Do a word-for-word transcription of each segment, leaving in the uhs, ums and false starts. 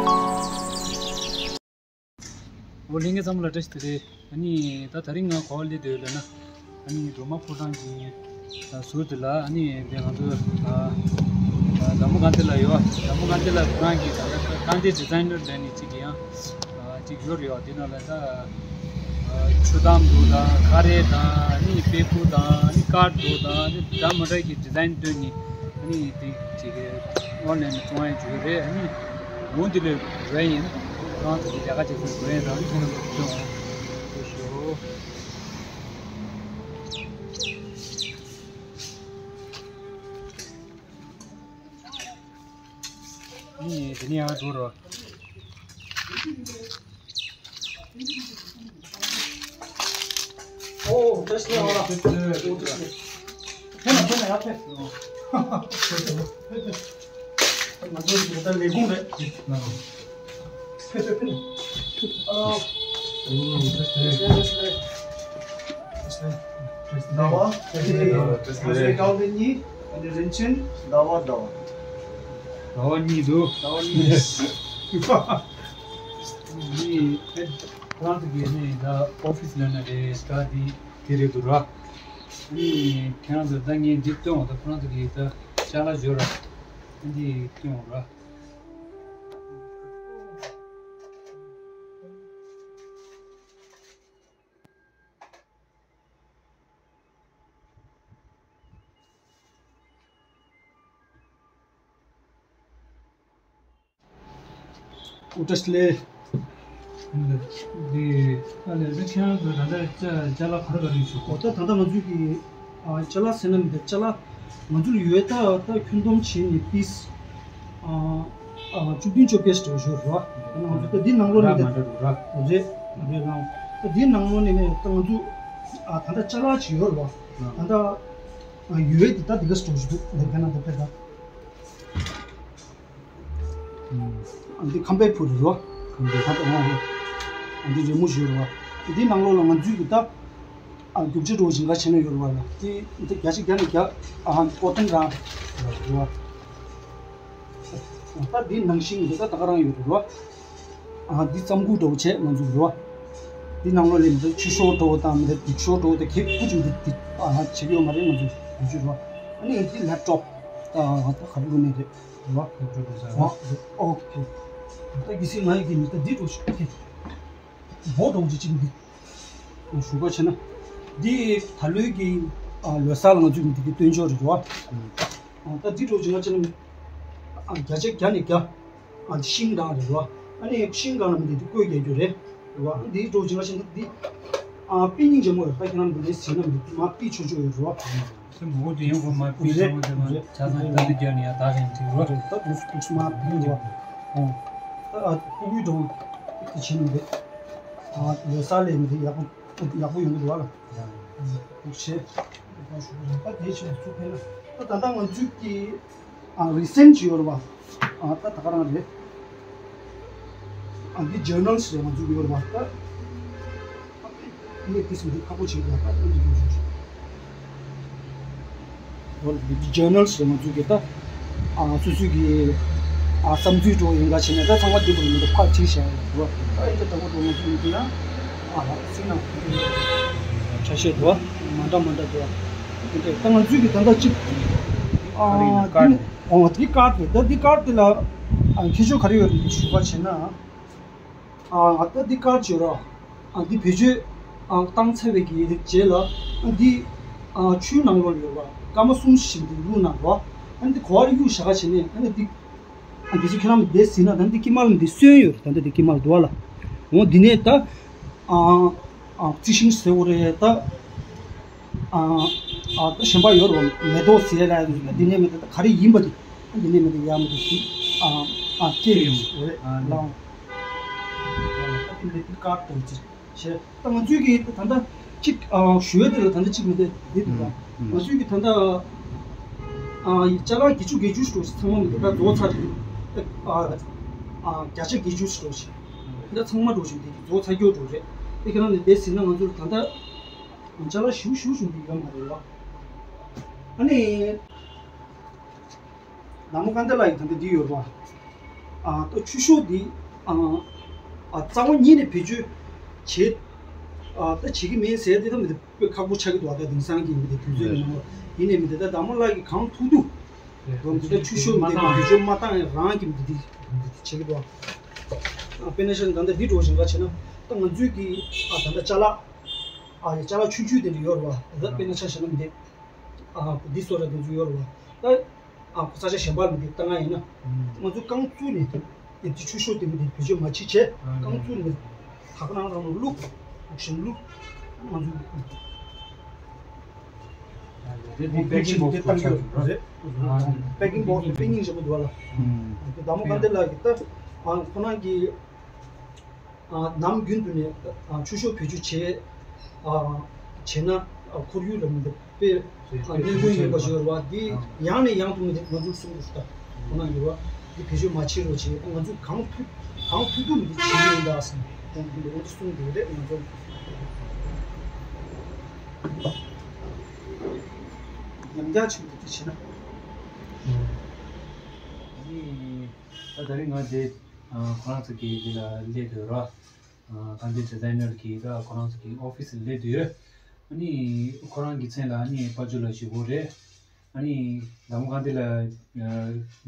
འོ་ལྷན་རྒྱས་ཚང་མ་ལ་བཀྲ་ཤིས་བདེ་ལེགས། ཨ་ནི་ད་དེ་རིང་ང་ག་པར་སླེབས་བསྡད་ཡོད་ལབ་ན། ཨ་ནི་སྒྲོལ་མ་ཕོ་བྲང་གི་ཟུར་དེ་ལ། ཨ་ནི་དེ་ང་ཚོ་ལ་ལ་མོ་གྷན་དྷི་ལབ་ཡོད། ལ་མོ་གྷན་དྷི་ལབ་ཁོ་རང་གི་ད་ལྟ་གྷན་དྷི་ཌི་ཛའིན་ནར་ལབ་ནས་གཅིག་ཡང་གཅིག་ཡོད་རེད་ཡོད། དེ་ནང་ལ་ད་ཆུ་དམ་འདུག་དང་། ཁ་རས་དང་། ཨ་ནི་དཔེ་ཁུག་དང་། ཨ་ནི་ཀར་འདུག་དང་། ཨ་ནི་འདྲ་མི་འདྲ་གི་ཌི་ཛའིན་བཏོན་ནས། ཨ་ནི་དེ་ཅིག་ཨོན་ལན་ནས་བཙོང་ཡ་བྱོས་རེད། ཨ་ནི་འོང་དེ་ལས་རེད་ཡིན། ཁོ་རང་ཚོ་གི་ལས་ཀ་བྱེད་ས་རེད་ཡིན། རང་ཁྱེད་རང་ཚོ་སྐྱོང་འོང་། ཞུ། ཨ་ནི་དེ་ནས་ཡང་འགྲོ་རོགས། ཨོ། ཏེས་ལེ་ཨ། ཕེབས་ན་ཕེབས་ན་ཡར་ཕེབས། ང་ཚོ་ད་ལས་ཁུངས་རེད། ཕེབས་ཕེབས་ཕེབས། ཨ། ཏེས་ལེ་ཏེས་ལེ། ཟླ་བ་གཉིས། ཨ་ནི་རིན་ཆེན་ཟླ་བ་གཉིས། ཨ་ནི་རིན་ཆེན་ཟླ་བ་ཟླ་བ། ཟླ་བ་གཉིས་འདུག་ཟླ་བ་གཉིས། ནི་ཁོ་རང་ཚོ་གི་ནི་ད་ཨོ་ཕི་སི་ལབ་ན་རེད། ད་འདི་དེ་རེད་འདུག་ར། ནི་ཁྱེད་རང་ཚོ་ད་ངས་འདི་སྟོན་འོང་། ད་ཁོ་རང་ཚོ་གི་ད་ཅ་ལག་འབྱོར་ར། འདི་སྟོན་འོང་ར། ཨོ་ཏེས་ལེ། འདི་ཨ་ལེ་འདི་ཁྱེད་རང་ཚོ་ད་ལྟ་ཅ་ཅ་ལག་ག་རེ་ག་རེ་ཡོད་ཞུ། ཨོ་ད་ད་ལྟ་ང་ཚོའི་གི་ཨ་ཅ་ལག་ཟེར་ན་མི་འདུག་ཅ་ལག་ང་ཚོར་ཡོད་ད་ད་ཁྱོན་བསྡོམས་བྱས་ནས་པིས་ཨ་ཨ་བཅུ་བདུན་བཅོ་བརྒྱད་ཞིག་འགྲོ་ཞོར་རེད་བ། ད་ང་ཚོ་ད་འདི་ནང་ལོགས་ནས་ད་རེད་རེད་ལ། ད་འདི་ནང་ལོགས་ནས་ནས་ད་ང་ཚོ་ཨ་ད་ལྟ་ཅ་ལག་ཅིག་ཡོད་རེད་བ། ད་ལྟ་ཨ་ཡོད་དེ་ད་འདི་ག་སྤྲོ་ཞིག་འདུག་འདི་ག་ན་འདི་ཕེབས་ད། ཨ་འདི་ཁམ་པའི་ཕུ་རེད་རོ། ཁམ་པའི་ཕུ། ཨ་འདི་རི་མོ་ཞིག་རེད་བ། འདི་ནང་ལོགས་ལ་ང་ཚོའི་གི་ད་ཨ་རྒྱུ་ཆ་འགྲོ་བཞིན་ག་བྱས་ན་ཡོད་རེད་བ་ལ། འདི་འདི་བརྒྱ་ཆ་བརྒྱ་ནས་བརྒྱ་ཨ་ཀོ་ཊོན་རང་རེད་བ། ད་འདི་ནང་བཞིན་འདི་ད་ད་ག་རང་ཡོད་རེད་བ། ཨ་འདི་རྩམ་ཁུག་འདྲ་བོ་བྱས་ང་ཚོ་རེད་བ། འདི་ནང་ལོགས་ལ་འདི་ཆུ་ཤོག་འདྲ་བོ་དང་མི་འདྲ་འདི་ཤོག་འདྲ་བོ་དང་གེགས་ཀུ་ཅིག་འདི་འདི་ཨ་བྱེད་ཀྱི་ཡོད་མ་རེད། ང་ཚོ་རྒྱུ་ཆ་རེད་བ། ཨ་ནི་འདི་ལེབ་ཊོབ་ཨ་ད་ག་རེ་བླུགས་ནས་རེད། རེད་བ། ཨོ་ཁེ། ད་གི་སི་ང་ཡི་གི་མི་ད་འདི་འགྲོ་ཤོག་ཨོ་ཁེ། འབོ་འགྲོ་གི་ཅིག་འདི་ཞུ་བ་བྱས་ན། འདི་ད་ལོའི་གི་ཨ་ལོ་གསར་ལ་ང་ཚོས་འདི་གི་སྟོན་ཆོག་རེད་བ། ཨ་ད་འདི་འགྲོ་ཅིག་ང་བྱས་ན་ཨ་བརྒྱ་ཆ་བརྒྱ་ནས་བརྒྱ་ཨ་ཤིང་གང་རེད་བ། ཨ་ནི་ཤིང་གང་ལ་མི་འདི་འདི་བརྐོས་རྒྱག་རྒྱུ་རེད། རེད་བ། ཨ་འདི་འགྲོ་ཅིག་ང་བྱས་ན་འདི་ཨ་པི་ནིང་ཇེ་མོ་རེད། ད་ཁྱེད་རང་འདི་འདྲའི་ཟིན་ན་མི་འདི་མ་པི་ཆོ་ཆོ་ཡོད་རེད་བ། སེམས་མགོ་དེ་ཡོང་གོ་མ་པི་རེད། ཆ་ཚང་རེད། ཆ་ཚང་ད་འདི་རྒྱབ་ནས་ཡང་ད་རེད་འགྲིག་རོ། རེད། ད་འདུག་འདུག་མ་པི་རེད་བ། ཨོ། ད་ཨ་ཕུ་གུའི་འགྲོ་དེ་བྱེད་ནི་རེད། ཨ་ལོ་གསར་ལས་མི་འདི་ཡག་པོ་ཡག་པོ་ཡོང་གི་འདུག་བ་ལ། འདུག་བྱེད། ད་དེ་བྱེད་ཚུགས་ཕེ་ན། ད་ད་ལྟ་ང་ཚོས་ཀྱི་ཨ་རི་སེན་ཊི་ཅིག་ཡོད་རེད་བ། ཨ་ད་ད་ག་རང་རེད། ཨ་འདི་ཇར་ནལ་ཞིག་རེད། ང་ཚོ་ཡོད་རེད་བ། ད་ངས་དེ་སུ་འདི་ཁག་པོ་བྱེད་དགོས། ད་འདི་འདི་འདི་འདི་འོ་འདི་ཇར་ནལ་ཞིག་རེད། ང་ཚོ་གི་ད་ཨ་སོ་སོའི་གི་ཨ་བསམ་ཚུལ་འགྲོ་ཡིན་ག་བྱས་ནས་ད་ཚང་མ་འདི་བར་མི་འདུག་ཕར་ཕྱིན་བཞག་ཡོད་རེད་བ། ད་ཡིན་ད་ལྟ་བར་དུ་ང་ཚོ་འདི་ཡང་ཨ་སུན་ན་ཆ་ཤས་འདུག་བ། མ་འདྲ་མ་འདྲ་འདུག་བ། འདི་འདྲ་ད་ང་ཚོའི་གི་ད་ལྟ་གཅིག་ཨ་འདི་ནི། ཨོ་འདི་ཀར་དེ། ད་འདི་ཀར་དེ་ལ་ཨ་ཁྱད་ཆོས་ག་རེ་ཡོད་རེད་ཞུ་བ་བྱས་ན། ཨ་ད་འདི་ཀར་བྱོས་ར། ཨ་འདི་བེད་སྤྱོད་ཨ་བཏང་ཚར་བའི་གི་རྗེས་ལ་ཨ་འདི་ཨ་ཆུའི་ནང་ལོགས་ཡོད་པ་སྐར་མ་གསུམ་བཞི་འདི་བླུགས་གནང་རོགས། ཨ་འདི་གོ་བ་ལ་གཡུག་བཞག་བྱས་ནས་ཨ་འདི་ཨ་འདི་ཚོ་ཁྱེད་རང་འདི་ཟིན་ན་ད་འདི་དཀྱིལ་མ་ལ་འདི་སོན་ཡོད་རེད། ད་འདི་འདི་དཀྱིལ་མ་ལ་འདུག་བ་ལ། འོ་འདི་ནས་ད་ཨ་ཨ་རྩི་ཤིང་ཟེར་བ་རེད་ད། ཨ་ཨ་ད་གཞན་པ་ཡོད་རེད་བ། མེ་ཏོག་ཟེར་ལ་འདི་ནས་མེ་ཏོག་ག་རེ་ཡིན་པ་དེ་འདི་ནས་མེ་ཏོག་ཡག་མོ་དེ་ཞིག་ཨ་ཨ་སྐྱེས་ཡོང་རེད་ལའང་། ཨ་ད་འདི་འདི་ཀར་དང་ཅི་བྱས་ད་ང་ཚོའི་གི་ད་ལྟ་གཅིག་ཨ་ཞུ་ཡས་དེ་ལ་ད་ལྟ་གཅིག་མི་འདུག་འདི་འདུག་ད་ང་ཚོའི་གི་ད་ལྟ་ཨ་ཅ་ལག་བརྒྱད་ཅུ་བརྒྱད་ཅུ་ཞིག་འགྲོ་ཞིག་ཚང་མ་མི་འདུག་ད་རྫོགས་ཚར་རེད། ཨ་ཨ་བརྒྱ་ཆ་བརྒྱད་ཅུ་ཞིག་འགྲོ་ཞིག་ད་ཚང་མ་འགྲོ་ཞིག་འདི་རྫོགས་ཚར་རྒྱུ་འགྲོ་རེད། དེ་ཁྱེད་རང་ནས་འདི་ཟིན་ན་ང་ཚོར་ད་ལྟ། ཅ་ལག་ཞུ་ཞུ་ཞུ་འདི་ཡོད་མ་རེད་བ། ཨ་ནི། ལ་མོ་ཀན་དྷི་ལ་ཡི་ད་ལྟ་འདི་ཡོད་རེད་བ། ཨ་ད་ཆུ་ཤོག་འདི་ཨ་ཨ་རྩ་བ་ཉིད་ནས་བེད་སྤྱོད་བྱེད་ཨ་ད་བྱེད་ཀྱི་མེད་ཟེར་དེ་ད་མི་དེ་དཔེ་ཁག་པོ་ཆགས་ཀྱི་འདུག་ཨ་ད་དེང་སང་གི་མི་དེ་དུས་ཚོད་ནང་ཡིན་ནའི་མི་དེ་ད་དམ་མོ་ལགས་ཀྱིས་གང་ཐུབ་ཐུབ་འདུག་འདི་ད་ཆུ་ཤོག་མི་དེ་བེད་སྤྱོད་མ་བཏང་ཡ་རང་གི་མི་དེ་བྱེད་ཀྱི་འདུག་ཨ་དཔེར་ན་ཆ་ད་ལྟ་འདི་འགྲོ་བཞིན་པ་བྱས་ན་ད་ང་ཚོས་ཀྱི་ཨ་ད་ལྟ་ཅ་ལག་ཨ་ཡ་ཅ་ལག་ཆུང་ཆུང་དེ་འདྲ་ཡོད་རེད་བ། ད་དཔེར་ན་ཆ་བཞག་ན་མི་དེ། ཨ་འདི་སོགས་ར་དེ་ཚོ་ཡོད་རེད་བ། ད་ཨ་ས་ཆ་གཞན་པ་ལ་འདི་ལྟ་ང་ཡིན་ན། ང་ཚོ་རྐང་བཙུགས་ནས་འདི་ཆུ་ཤོག་དེ་མི་དེ་བེད་སྤྱོད་མ་བྱེད་བྱས་རྐང་བཙུགས་ནས་ད་ག་རང་རང་ལ་བླུགས་བླུགས་ཤིང་བླུགས། ང་ཚོ་རེད་འདི་པེ་ཀིང་བོག་སི་དེ་བཏང་རྒྱུ་རེད། པེ་ཀིང་བོག་སི་དེ་དཔེ་སྙིང་རྗེ་པོ་འདུག་བ་ལ། ད་མོ་ག་འདི་ལ་གི་ད་ཁོ་རང་གི་ནམ་རྒྱུན་དུ་ནས་ཆུ་ཤོག་བེད་སྤྱོད་བྱེད་བྱེད་ན་ཁོར་ཡུག་ལ་མི་འདུག་དཔེ་གནོད་སྐྱོན་ཡོད་པ་ཞིག་ཡོད་རེད་བ། འདི་ཡང་ནས་ཡང་དུ་མི་འདུག་ང་ཚོར་གསུངས་འདུག་ད་ཁོ་ན་ཡོད་རེད་བ། འདི་བེད་སྤྱོད་མ་བྱེད་རོགས་བྱེད། ང་ཚོས་གང་ཐུབ་གང་ཐུབ་ཐུབ་མི་འདུག་བྱེད་ཀྱི་ཡིན་ད་ཟེར་ནས་ཁོང་གིས་འདི་ཚོ་གསུངས་འདུག་རེད། ང་ཚོ་ཉམས་རྒྱག་ཆེན་པོ་འདི་བྱེད་ན། ཨ་ནི་ད་ད་རིང་ང་འདི་ཁོ་རང་ཚོ་གི་འདི་ལ་སླེབས་ཡོད་རེད་བ། ཨ་གང་ཅི་ཌི་ཛའི་ནར་གྱི་ད་ཁོ་རང་ཚོ་གི་ཨོ་ཕི་སི་ལ་སླེབས་དུས། ཨ་ནི་ཁོ་རང་གི་མཚན་ལ་ཨ་ནི་དཔལ་འབྱོར་ལགས་ཞུ་དགོས་རེད། ཨ་ནི་ལམ་ཁ་འདི་ལ་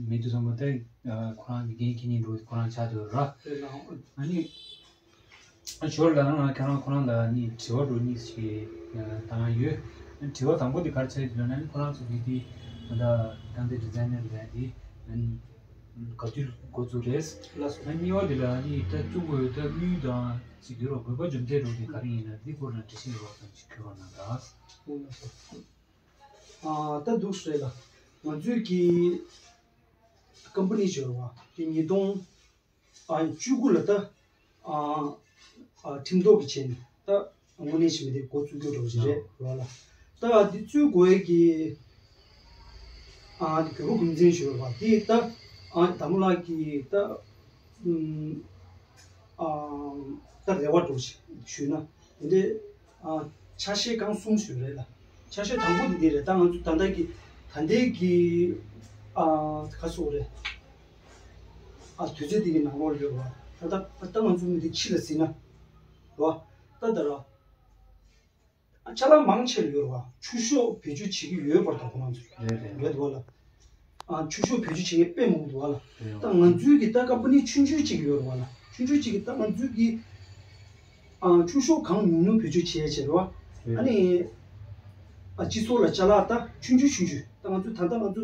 མེད་དུས་ཙམ་པ་ད་ཁོ་རང་གི་འགན་འཁྱེར་མཁན་འདྲ་བོ་ཁོ་རང་ཆགས་བསྡད་ཡོད་རེད། ཨ་ནི་ཞོར་ལ་ང་ཁྱེད་རང་ཁོ་རང་ལ་ཨ་ནི་དྲི་བ་འདྲ་བོ་གཉིས་ཤིག་བཏང་ཡ་ཡོད། ཨ་ནི་དྲི་བ་དང་པོ་དེ་ག་རེ་ཆགས་ཡོད་ལབ་ན། ཨ་ནི་ཁོ་རང་ཚོ་གི་དེ་ད་ལྟ་གང་ཅི་ཌི་ཛའི་ནར་ལབ་ཡ་དེ་ཨ་ནི། ག་དུས་འགོ་བཙུགས་རེད། ལགས་སོ། ད་གཉིས་པ་དེ་ལ་ནི་ད་བཙུགས་དགོས་ད་དངུལ་དང་ཅིག་ཡོད་རོགས། དགོས་པ་རྒྱུ་མཚན་རོགས་དེ་ག་རེ་ཡིན་ན་འདི་སྐོར་ལ་འགྲེལ་བཤད་རོགས་ཙམ་ཞིག་ཁྱོད་རང་གནང་དང་། ལགས་སོ། ཨ་ད་འདུག་སེ་རེད་ལ། ང་ཚོའི་གི་ཀམ་པ་ནི་ཅིག་ཡོད་རེད་བ། དེ་ཉིས་སྟོང་ཨ་བཅུ་དགུ་ལ་ད་ཨ་ཨ་ཁྲིམས་ཐོག་གི་བྱས་ནས་ད་དངོས་གནས་བྱས་ནས་འགོ་བཙུགས་རྒྱུ་འདྲ་བོ་ཞིག་རེད་རོགས་ལ། ད་འདི་བཙུགས་དགོས་ཡས་ཀྱི་ཨ་དགོས་པ་རྒྱུ་མཚན་ཞིག་ཡོད་རེད་བ། འདི་ད་ཨ་དམ་མོ་ལགས་ཀྱིས་ད་ཨ་ད་རེ་བ་འདྲ་བོ་ཞིག་ཞུས་ན། དེ་འདྲའི་ཨ་ཆ་ཤས་རྐང་གསུམ་ཞིག་རེད་ལ། ཆ་ཤས་དང་པོ་དེ་འདི་རེད། ད་ང་ཚོ་ད་ལྟ་གི་ད་ལྟའི་གི་ཨ་ག་ཟེར་དགོས་རེད། ཨ་དུས་ཚོད་འདི་གི་ནང་ལོགས་ཡོད་རེད་བ། ད་ལྟ་ད་ང་ཚོ་མི་འདི་ཕྱི་ལ་ཟིན་ན་རེད་བ། ད་ད་ར་ཨ་ཅ་ལག་མང་ཆེ་ལ་ཡོད་རེད་བ། ཆུ་ཤོག་བེད་སྤྱོད་བྱེད་ཀྱི་ཡོད་པ་རེད། ད་ཁོ་རང་ཚོ་རེད་རེད། རེད་བ་ལ། ཨ་ཆུ་ཤོག་བེད་སྤྱོད་བྱེད་མཁན་དཔེ་མང་པོ་འདུག་བ་ལ། རེད་བ། ད་ང་ཚོའི་གི་ད་ཀམ་པ་ནི་ཆུང་ཆུང་གཅིག་ཡོད་རེད་བ་ལ། ཆུང་ཆུང་གཅིག་གི་ད་ང་ཚོའི་གི་ཨ་ཆུ་ཤོག་གང་ཉུང་ཉུང་བེད་སྤྱོད་བྱེད་ཡ་བྱེད་རེད་བ། རེད། ཨ་ནི་ཨ་སྤྱི་ཚོགས་ལ་ཅ་ལག་ད་ཆུང་ཆུང་ཆུང་ཆུང་ད་ང་ཚོ་ད་ལྟ་ང་ཚོ་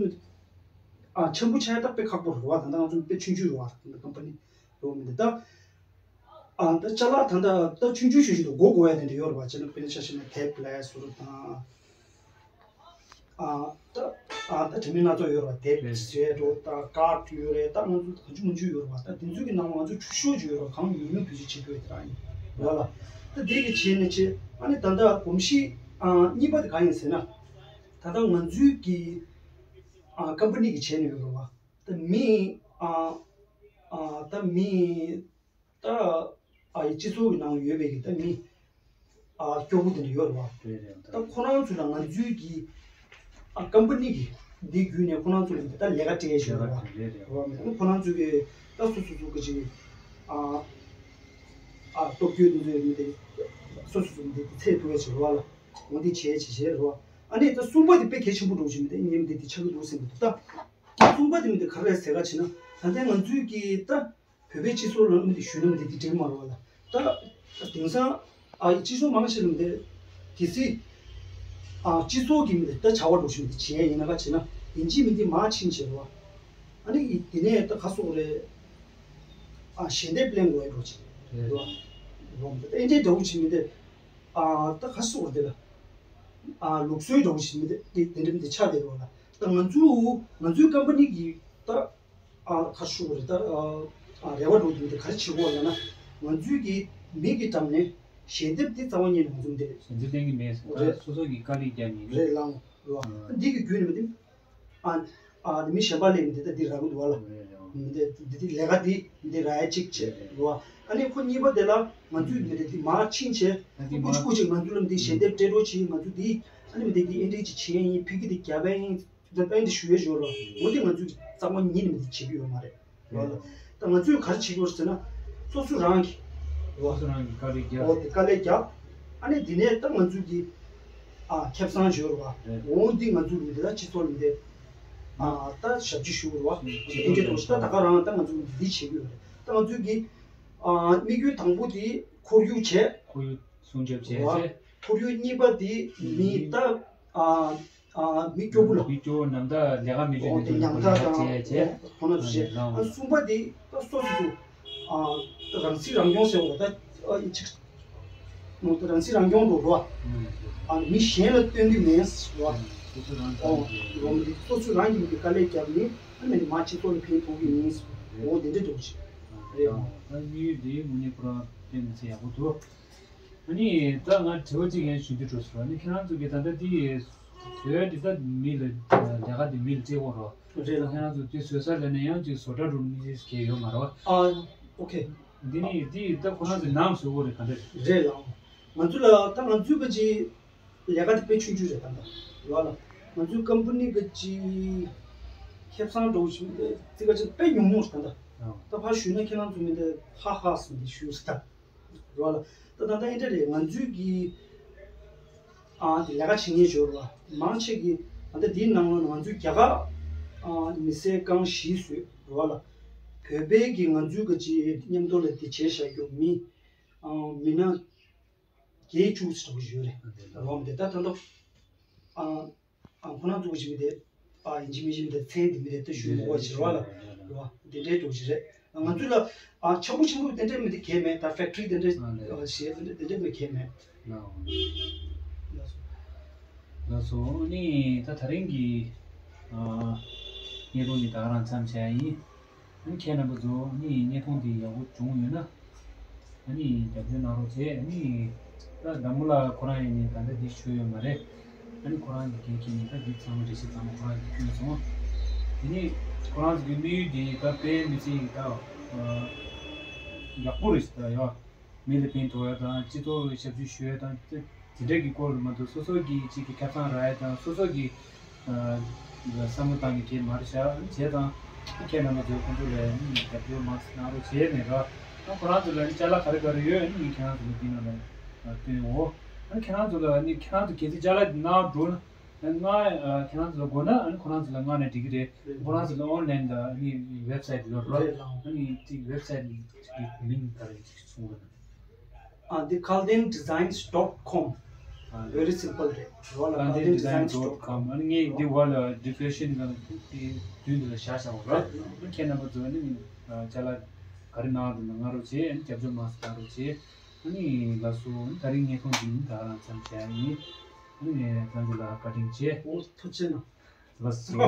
ཨ་ཆེན་པོ་ཆགས་ཡ་ད་དཔེ་ཁག་པོ་རེད་བ། ད་ལྟ་ང་ཚོ་དཔེ་ཆུང་ཆུང་རེད་བ། ད་ཀམ་པ་ནི་རེད་བ། མི་འདི་ད་ཨ་ད་ཅ་ལག་ད་ད་ད་ཆུང་ཆུང་ཆུང་ཆུང་དུ་སྒོ་སྒོ་ཡ་དེ་འདྲ་ཡོད་རེད་བ། ཅ་ལག་དཔེར་ན་ཆ་བཞག་ན་དེབ་ལ་སོགས་དང་། ཨ་ད་ཨ་ད་དྲི་མེད་སྣ་ཚོགས་ཡོད་རེད་བ། དེབ་རེད། ཟེར་འགྲོ་ད་ཀར་ཡོད་རེད། ད་ང་ཚོ་གང་ཅི་མང་ཅི་ཡོད་རེད་བ། ད་དེ་ཚོའི་གི་ནང་ང་ཚོ་ཆུ་ཤོག་ཅིག་ཡོད་རེད་བ། གང་ཉུང་ཉུང་བེད་སྤྱོད་བྱེད་དགོས་དེ་རང་ཡིན་རེད་བ་ལ། ད་དེ་གི་བྱས་ནས་བྱས། ཨ་ནི་ད་ལྟ་གོམས་གཤིས་ཨ་གཉིས་པ་དེ་གང་ཡིན་ཟེར་ན། ད་ལྟ་ང་ཚོའི་གི་ཨ་ཀམ་པ་ནི་གི་བྱས་ནས་ཡོད་རེད་བ། ད་མི་ཨ་ཨ་ད་མི་ད་ཨ་ཡི་སྤྱི་ཚོགས་ཀྱི་ནང་ཡོད་པའི་གི་ད་མི་ཨ་སྐྱོ་པོ་དེ་འདྲ་ཡོད་རེད་བ། རེད་རེད། ད་ཁོ་རང་ཚོ་ལ་ང་ཚོའི་གི་ཨ་ཀམ་པ་ནི་གི་འདི་བརྒྱུད་ནས་ཁོ་རང་ཚོ་ལ་ད་ལས་ཀ་སྤྲད་ཡས་ཞིག་ཡོད་རེད་བ། རེད་རེད། རེད་བ། མི་ཁོ་རང་ཚོ་གི་ད་སོ་སོ་སོ་གི་ཅིག་ཨ་ཨ་སྟོབས་སྐྱོ་དེ་ཚོ་ཡོད་མི་དེ་སོ་སོ་སོ་མི་དེ་ཚད་མཐོ་བའི་ཞིག་རེད་བ་ལ། འོ་འདི་བྱས་བྱས་བྱས་རེད་བ། ཨ་ནི་ད་གསུམ་པ་དེ་དཔེ་གལ་ཆེན་པོ་འགྲོ་བཞིན་མི་དེ་ངས་མི་དེ་དེ་ཆགས་ཀྱི་འདུག་ཟེར་མི་འདུག་ད་གསུམ་པ་དེ་མི་དེ་ག་རེ་རེད་ཟེར་ག་བྱས་ན། ད་ལྟ་ང་ཚོའི་གི་ད་བོད་པའི་སྤྱི་ཚོགས་ལ་མི་དེ་ཞུས་ན་མི་དེ་དེ་དྲན་མ་རེད་བ་ལ། ད་དེང་སང་ཨ་སྤྱི་ཚོགས་མང་ཆེ་ལ་མི་དེ་གལ་སྲིད་ཨ་སྤྱི་ཚོགས་ཀྱི་མི་དེ་ད་བྱ་བ་འགྲོ་བཞིན་མི་དེ་བྱས་ཡིན་ན་ག་བྱས་ན་ཡིན་གཅིག་མིན་གཅིག་མར་ཕྱིན་བྱས་རེད་བ། ཨ་ནི་དེ་ནས་ད་ག་སོགས་རེད། ཨ་ཞལ་འདེབས་ལེན་དགོས་ཡ་འགྲོ་ཆེ་རེད་བ། རེད་བ། ཨེ་འདྲའི་འདྲ་བོ་བྱེད་མི་དེ། ཨ་ད་ག་སོགས་རེད་ལ། ཨ་ལུགས་སྲོལ་འདྲ་བོ་ཞིག་མི་དེ་དེ་འདྲ་མི་དེ་ཆགས་བསྡད་རོགས་ལ། ད་ང་ཚོའི་ང་ཚོའི་ཀམ་པ་ནི་གི་ད་ཨ་ཁ་ཤུ་རེད། ད་ཨ་རེ་བ་འགྲོ་དུས་དེ་ག་རེ་བྱེད་དགོས་ལབ་ན། ང་ཚོའི་གི་མི་གི་འགྲམ་ནས་ཞལ་འདེབས་དེ་རྩ་བ་ཉིད་ནས་ང་ཚོ་མི་དེ་ཞལ་འདེབས་ལེན་གི་མེད་ཟེར། ད་རེད། སོ་སོ་གི་དཀའ་ལས་རྒྱབ་ནས་རེད་ལང་རོ། ཨ་འདི་གི་རྒྱུད་ནས་མི་དེ། ཨ་ཨ་མི་གཞན་པ་ལས་མི་དེ་ད་འདི་རག་གི་འདུག་བ་ལ། མི་དེ་འདི་དེ་ལས་ཀ་འདི་འདི་རག་ཡ་གཅིག་བྱས་རོ། ཨ་ནི་ཁོ་གཉིས་པ་དེ་ལ་ང་ཚོས་མི་དེ་འདི་མར་ཕྱིན་བྱས། ཨ་འདི་ཀུ་ཅི་མར་ཀུ་ཅི་ང་ཚོ་ལ་འདི་ཞལ་འདེབས་སྤྲད་རོགས་བྱེད། ང་ཚོ་འདི་ཨ་ནི་མི་དེ་འདི་ཨེ་འདྲས་ཅིག་བྱས་ཡིན། ཕ་གི་འདི་རྒྱབ་ཡིན། འདི་ཨེ་འདྲས་ཞུ་ཡ་ཞོར་ལ་འོ་འདི་ང་ཚོས་རྩ་བ་ཉིད་ནས་མི་དེ་བྱེད་ཀྱི་ཡོད་མ་རེད། རེད། ད་ང་ཚོས་ག་རེ་བྱེད་དགོས་ཟེར་ན། སོ་སོ་རང་གི། སོ་སོ་རང་གི་དཀའ་ལས་རྒྱབ། འོ་དེ་དཀའ་ལས་རྒྱབ། ཨ་ནི་དེ་ནས་ད་ང་ཚོས་ཀྱི། ཨ་ཁེ་བཟང་ཞུ་རུ་བ། རེད། འོ་འདི་ང་ཚོས་མི་དེ་ད་སྤྱི་ཚོགས་ལ་འདི། ཨ་ད་ཞབས་ཕྱི་ཞུ་རུ་བ། སྤྱི་ཚོགས་ལ་ད་ད་ག་རང་ད་ང་ཚོས་འདི་བྱེད་དགོས་རེད། ད་ང་ཚོས་ཀྱི། ཨ་དམིགས་ཡུལ་དང་པོ་དེ་ཁོར་ཡུག་བྱས། ཁོར་ཡུག་སྲུང་སྐྱོབ་བྱས། རེད། ཁོར་ཡུག་གཉིས་པ་དེ་མི་ད། ཨ་ཨ་མི་སྐྱོ་པོ་ལ། མི་སྐྱོ་པོ་ནམ་ཟླ་ལས་ཀ་མི་འཇོན། འོ་དེ་ཉམ་ཐག་དང་། བྱས་བྱས། ཁོ་ན་ཚོ་བྱས། ཨ་གསུམ་པ་དེ་ད་སོ་སོ་སོ། ཨ་རང་སྲིད་རང་སྐྱོང་ཟེར་བ་ད། ཨ་ཡིན་ཅིག་མོ་ད་རང་སྲིད་རང་སྐྱོང་འགྲོ་རོ། ཨ་མི་གཞན་ལ་སྟོན་གི་མེད་རོ། སོ་སོ་རང་སྐྱོང་། འོ་རོ་མི་སོ་སོ་རང་གི་མི་དཀའ་ལས་བརྒྱབ་ནི་ཨ་མི་མ་སྤྱི་ཚོགས་ལ་ཕན་ཐོགས་གི་མིན། འོ་དེ་འདྲ་འགྲོ་ཅིག་རེད། ད་དམིགས་ཡུལ་དེ་དངོས་གནས་ཁོ་རང་བསྟན་ནས་ཚེ་ཡག་པོ་འདུག་ཨ་ནི་ད་ང་དྲི་བ་གཅིག་ཡང་ཞུ་འདོད་འགྲོ་སོང་། ཨ་ནི་ཁྱེད་རང་ཚོ་གི་ད་ལྟ་དེ་བཟོས་དེ་ད་མི་ལ་ལས་ཀ་དེ་མི་ལ་སྤྲད་དགོས་རོ། རེད་ལ། ཁྱེད་རང་ཚོ་དེ་བཟོས་ས་ལ་ནས་ཡང་ཅིག་བཟོ་གྲྭ་འགྲོ་མི་ཞིག་གས་ཡོད་མ་རེད་བ། ཨ་ཨོ་ཁེ། འདི་ནི་དེ་ད་ཁོ་རང་ཚོ་ནང་བཟོས་དགོས་རེད་ག་འདྲ་རེད། རེད་ལ། ང་ཚོ་ལ་ད་ང་ཚོའི་ག་ཅིག་ལས་ཀ་དེ་དཔེ་ཆུང་ཆུང་རེད་ད་ལྟ། རེད་ལ། ང་ཚོའི་ཀམ་པ་ནི་ག་ཅིག་ཁེ་བཟང་འགྲོ་བཞིན་ཙི་ག་ཅིག་དཔེ་ཉུང་ཉུང་རེད་ད་ལྟ། ཨ། ད་ཕར་ཞུས་ན་ཁྱེད་རང་ཚོ་མི་འདི་ཧ་ཧ་སོང་འདི་ཞུས་ད། རོ་ལ། ད་ད་ལྟ་ཨེ་འདྲ་རེད། ང་ཚོའི་གི་ཨ་དེ་ལས་ཀ་བྱེད་མཁན་ཞོར་བ་མང་ཆེ་གི་ད་ལྟ་དེའི་ནང་ལ་ང་ཚོའི་རྒྱ་གར་ཨ་མི་སེར་རྐང་བཞི་བཟོས་རོ་ལ། བོད་པའི་གི་ང་ཚོའི་གི་ཅི་མཉམ་དུ་ལ་དེ་བྱས་བཞག་རྒྱུ་མི་ཨ་མི་སྣ་བརྒྱད་ཅུ་ཙམ་ཡོད་རེད་རོ། དེ་ད་ད་ལྟ་ཨ། ཨ་ཁོ་རང་ཚོ་གི་ཞིག་མི་དེ། ཨ་ཡིན་གཅིག་མིན་གཅིག་མི་དེ་མཚན་དེ་མི་དེ་ད་ཞུ་མི་དགོས་ཞེས་རོ་ལ། རོ་དེ་འདྲའི་འགྲོ་ཞིག་རེད། ང་ཚོ་ལ་ཨ་ཆག་པོ་ཆེན་པོ་དེ་འདྲའི་མི་དེ་གས་མེད། ད་ཕེག་ཊི་རི་དེ་འདྲའི་ཞེས་དེ་འདྲའི་མི་གས་མེད། ལགས་སོ། ནི་ད་ད་རིང་གི་ཨ་བརྙན་ཐུང་འདི་ད་ག་རང་མཚམས་བཞག་ཡིན། ཨ་ནི་ཁྱེད་རྣམ་པ་ཚོ་ཨ་ནི་བརྙན་ཐུང་འདི་ཡག་པོ་བྱུང་ཡོད་ན། ཨ་ནི་རྒྱབ་སྐྱོར་གནང་རོགས་བྱེད། ཨ་ནི་ད་ཟླ་མོ་ལགས་ཁོ་རང་ཡིན་ནི་ད་ལྟ་འདི་ཞུ་ཡོད་མ་རེད། ཨ་ནི་ཁོ་རང་གི་འགན་འཁྱེར་ནས་ད་འདི་ཚང་མ་འགྲེལ་བཤད་ཚང་མ་ཁོ་རང་གིས་བསྐྱོན་སོང་། དེ་ནི་ཁོ་རང་ཚོ་གི་དམིགས་ཡུལ་འདི་ད་དཔེ་མི་སྲིད་ད་ཡག་པོ་རེད་ད་ཡ། མི་ལ་ཕན་ཐོགས་ཡ་དང་སྤྱི་ཚོགས་ཞབས་ཞུ་ཞུ་ཡ་དང་དེ་འདྲ་གི་སྐོར་ལ་མ་གཏོགས་སོ་སོ་གི་གཅིག་གི་ཁ་སང་རག་ཡ་དང་སོ་སོ་གི་བསམ་བློ་བཏང་གི་དེ་མ་རེད་ཤག་བྱས་ཙང་ཁྱེད་རྣམ་པ་ཚོས་ཁོང་ཚོ་ལ་རྒྱབ་སྐྱོར་མང་ཙམ་གནང་རོགས་བྱས་ནས་ར། ཨ་ཁོ་རང་ཚོ་ལ་ཅ་ལག་ག་རེ་ག་རེ་ཡོད་ཨ་ནི་ཁྱེད་རང་ཚོ་ལ་འདི་ནང་ལ་སྟོན་འོ། ཨ་ཁྱེད་རང་ཚོ་ལ་ནི་ཁྱེད་རང་ཚོ་གལ་སྲིད་ཅ་ལག་འདི་གནང་འགྲོ་ན་ང་ཁྱེད་རང་ཚོ་ལ་དགོས་ན་ཨ་ནི་ཁོ་རང་ཚོ་ལ་མངགས་ནས་འགྲིག་གི་རེད། ཁོ་རང་ཚོ་ལ་ཨོན་ལན་ལ་ནི་ཝེབ་སའིཊ་ཡོད་ར། ཨ་ནི་དེ་ཝེབ་སའིཊ་གི་མིང་ག་རེ་ཅིག་གསུང་རོགས་གནང་། ཨ་འདི་Kalden Designs dot com། ཨ་very simple རེད། རོ་ལ་Kalden Designs dot com། ཨ་ནི་ངས་འདི་བར་ལ་ཌི་སི་ཀི་རིབ་ཤན་ལ་འདི་མདུན་དུ་ལ་བཞག་བཞག་ར། ཨ་ཁྱེད་རྣམ་པ་ཚོ་ནི་ཅ་ལག་ག་རེ་གནང་འདུག་ན་མངགས་རོགས་བྱེད། ཨ་ནི་རྒྱབ་སྐྱོར་མང་ཙམ་གནང་རོགས་བྱེད། ཨ་ནི་ལགས་སོ། ཨ་ནི་ད་རིང་བརྙན་ཐུང་འདི་ནི་ད་རང་མཚམས་བཞག་ཡིན། ཨ་ནི་ངས་ཁྱེད་ཚོ་ལ་བཀའ་དྲིན་ཆེ། ཨོ་ཐུགས་རྗེ་གནང་། ལགས་སོ།